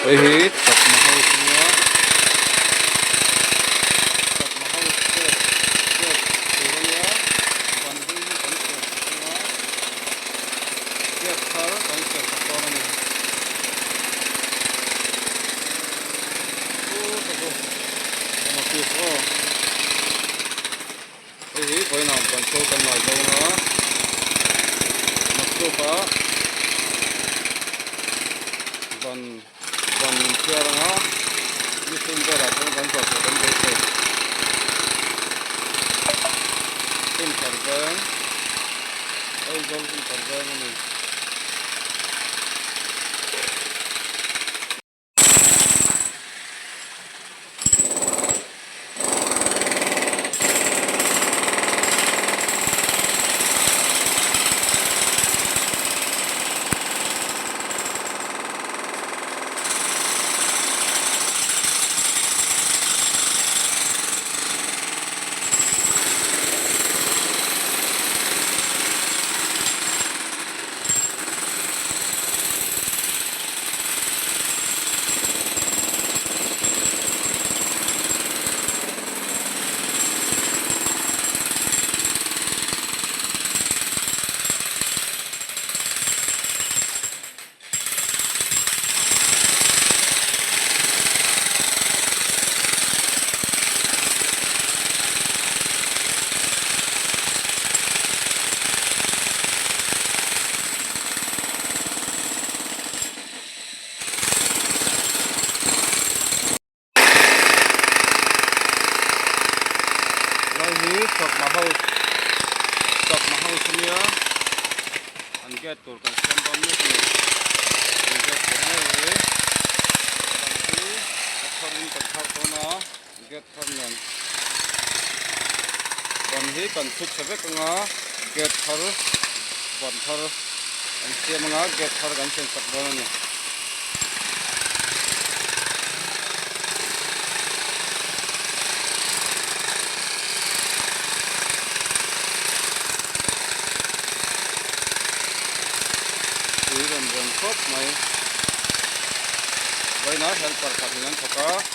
Hei hi chakma house a nia chakma house gate gate tur a nia ban hlui hi kan siam sak ang a gate thar kan siam sak dawn a ni chu te chu kan office aw hei hi vawiinah ban saw kan ngai dawn a naktuk ah ban ban chhiar anga ni thum velah chuan kan zawh tur kan beisei hun thar veng Aizawl hun thar veng a ni. Lai hi chawhma house chawhma house ania an gate tur kan siam dawn mek a ni an gate tur ngei hi ban hi a tharin kan thlak dawn a gate thar nen ban hi kan chhut chhe vek anga gate thar ban thar kan siam anga gate thar kan siam sak dawn a ni. Tui rem rem khawp mai vawiinah helper pahnih an thawk a.